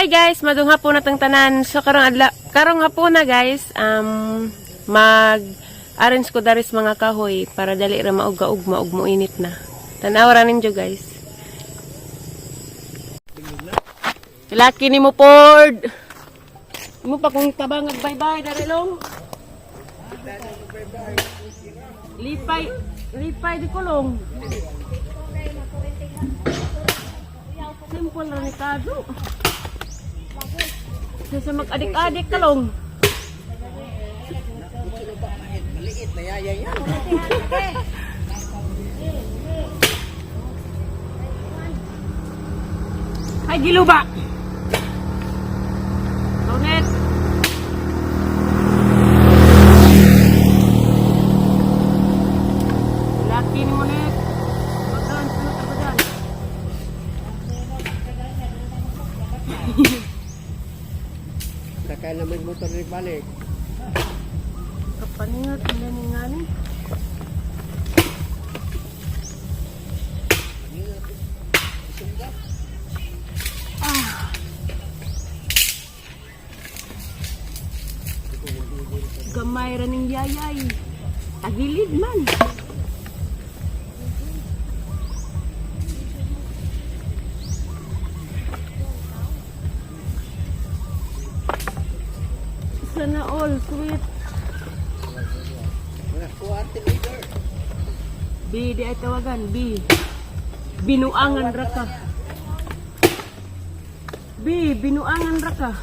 Hi guys, maayong hapon natong tanan. So karong adlaw, karong hapon na guys, mag arrange ko daris mga kahoy para dali ra mauga-ugma ug moinit na. Tan-aw ra ninyo, guys. Laki ni mo, Ford. Mo pa kung tabang bye-bye dari long. Lipay, lipay di kulong. Simple ra ni kado. Sa mag-adik-adik ka long. Maliit na yaya yan. Ay, giluba! Ronet! Laki ni mo, Net. Bagan, sunod ako dyan. Sakay naman motor ni balik. Kapaningat, hindi nga ni. Ah. Gamay ra ning yayay. Tagilid man. Sana all sweet. Mga kuwarte leader. B, di ay tawagan. B. Binuangan ra ka. B, binuangan ra ka.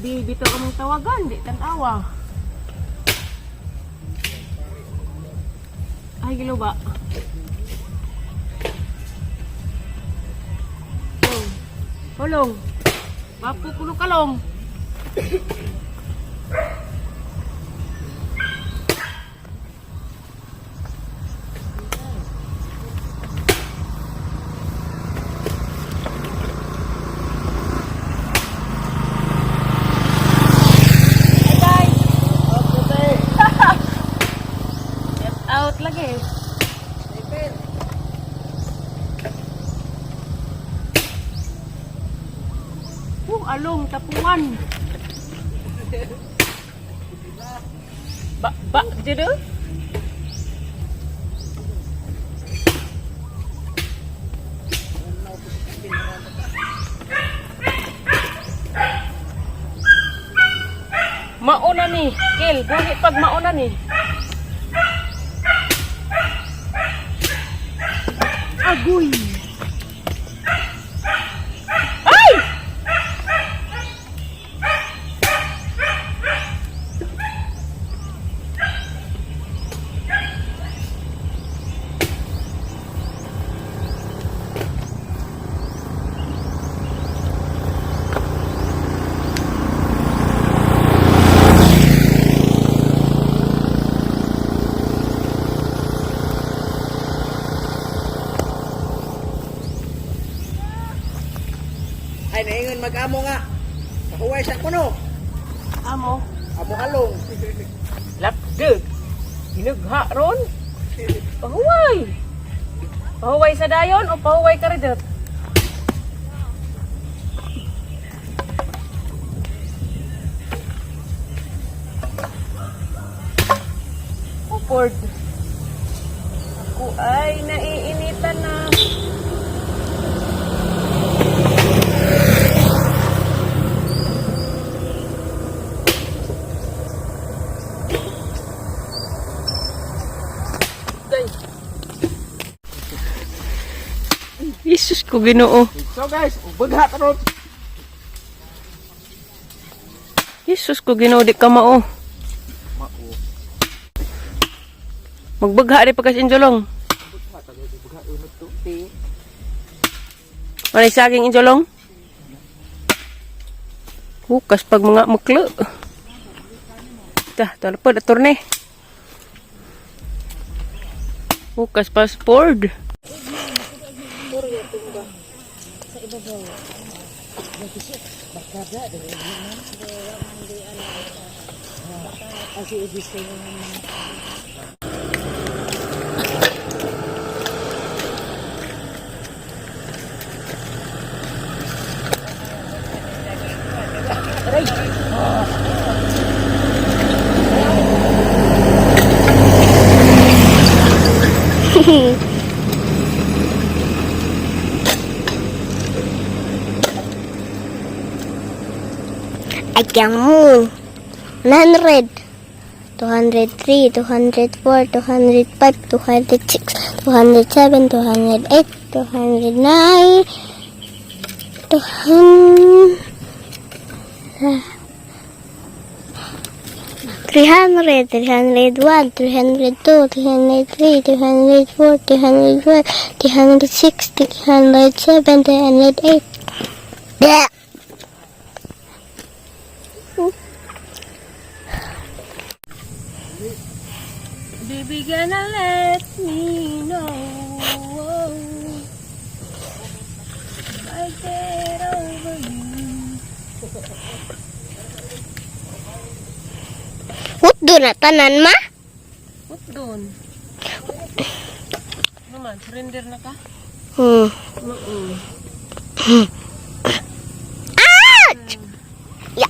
B, bitaw among tawagan. Di tanawa. Ay, gilo ba? Hulong. Hulong. Wapo kuno kalong. Hi guys! Get out lagi. Sniper. Along, tapuan. Ba, ba, jud. Mauna ni, Kel, buhi pag mauna ni. Agoy. Ay! Ay, naingon mag-amo nga. Pahuway sa kuno. Amo. Amo along. Lapdug. Hinugha ron. Pahuway. Pahuway sa dayon o pahuway ka rin? Upord. Ako ay naiinitan na. Day. Jesus ko Ginoo. So guys, baghat ron. Jesus ko Ginoo, di ka mao. Mao. Magbagha di pagkas injolong. Baghat unod to. Ti. Walay saging, injolong. Hukas pag mga muklo. Dah, tala pa, turne. Hukas passport. Ay, moon. 100. 203, 204, 205, 206, 207, 208, 209, 200, 300, 301, 302, 303, 304, 305, 306, 307, 308. Bleh! Baby, gonna let me know. I get over you. Hutdo na tanan, ma? What doon? Naman, surrender na ka? Oo. Ah! Ya.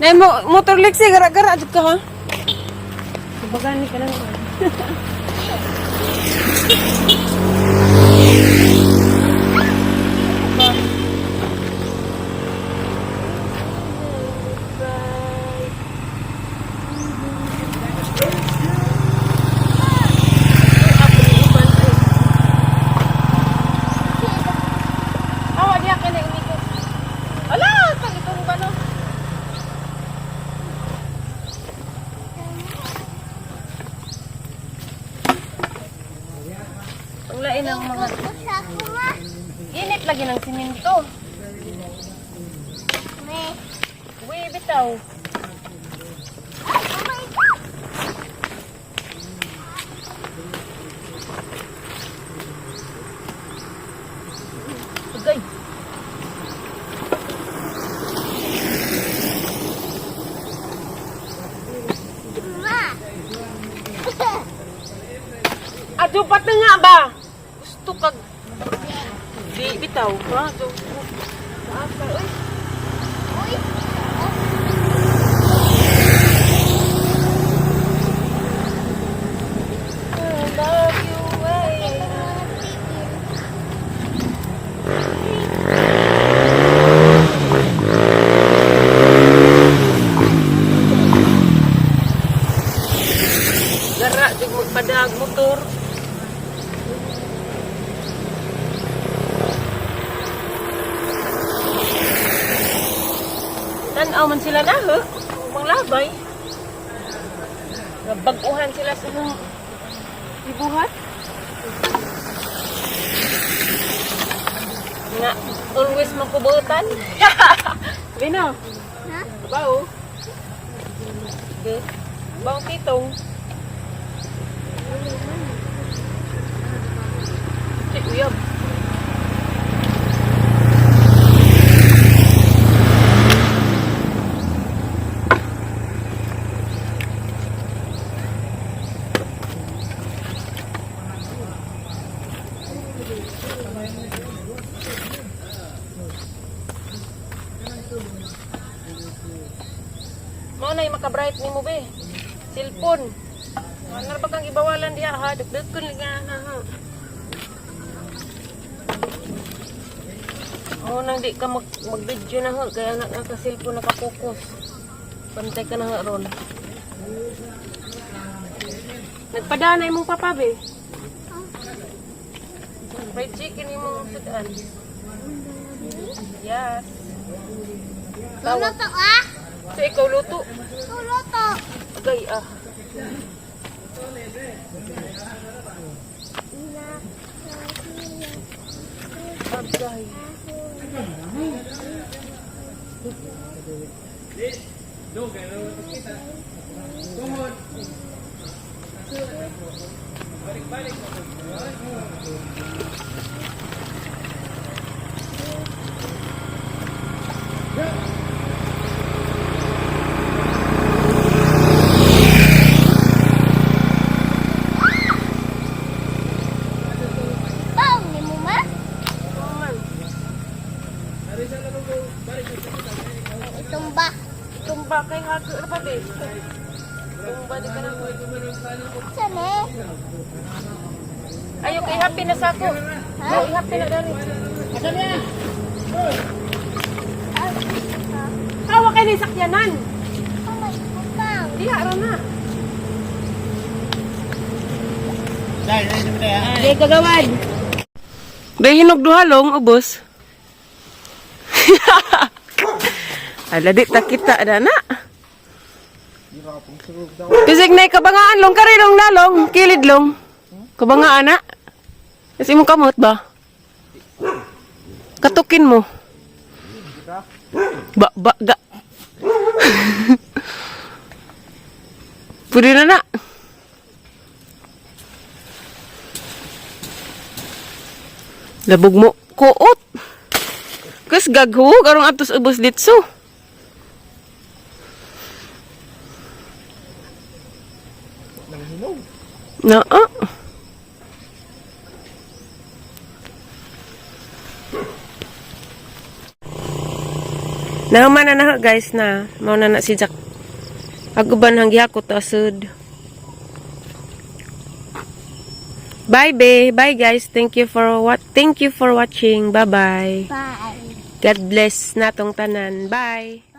Nay mo motor liksi gara-gara jud ka ha. Bagani ka lang. Awa diha kay na inikot. Ala, tag itong ba no? Ang lain ng mga init lagi ng simento. Uy, bitaw. Agay. Adyo pat na nga ba? Gusto kag di bitaw ha? Do. Maasa, uy. I love you, eh. Gara, jud magpadag motor. Tanaw man sila na, ho? Manglabay. Nabaguhan sila sa imong ibuhat. Nga, always makubutan. Bino? Ha? Bao. Okay. Bao titong. Si uyab. Mao na yung makabright nimo be. Cellphone. Ano ba kang ibawalan diha ha? Dagdagan lagi na ha. Oo, nang di ka mag-video na ho. Kaya na naka-cellphone naka-focus. Pantay ka na nga ron. Nagpadana imong papa be. Fried chicken imong sudan. Yes. Luluto ah! So ikaw luto. Luluto! Agay ah. Agay. Baw ni mo ma? Oo man. Pa kay hago ra pa be. Kung ba di ka na Saan eh? Ayo kay happy na sako. Oh, happy na dali. Hawa kay ni sakyanan. Oh my butang. Diha ra na. Di kagawad. Day hinog duha long ubos. Ala, di ta kita na na. Bisig na kabangaan long kari long lalong kilid long. Kabangaan na. Kasi mo kamot ba? Katukin mo. Ba ba ga. Pwede na na. Labog mo. Kuot. Kas gaghuwag arong atos ubos ditso. Nang hinog. Naa. Nahuman na na guys na. Mao na na si Jack. Aguban hang gihakot asud. Bye be. Bye guys. Thank you for watching. Bye bye. Bye. God bless natong tanan. Bye.